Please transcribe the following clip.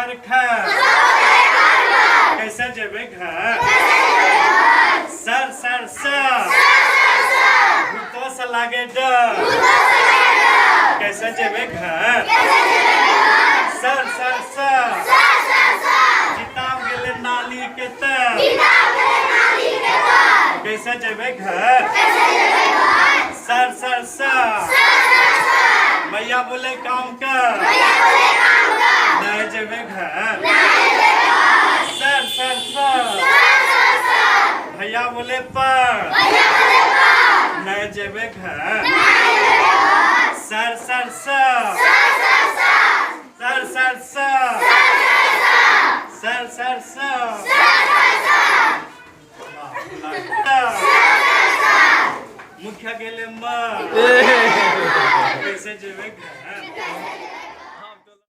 खर खर। कैसे जेबै घर? सर सर सर, भूतो से लागे डर। कैसे जेबै घर? सर सर सर, किताब गेलै नाली के तर। कैसे जेबै घर? सर सर सर, मैया बोले काम कर। नहीं जेबै घर। सर सर सर, भैया बोले पर। नहीं जेबै घर। Sir sir sir, sir sir sir, sir sir sir. मुखिया गेले मर। कैसे जेबै घर?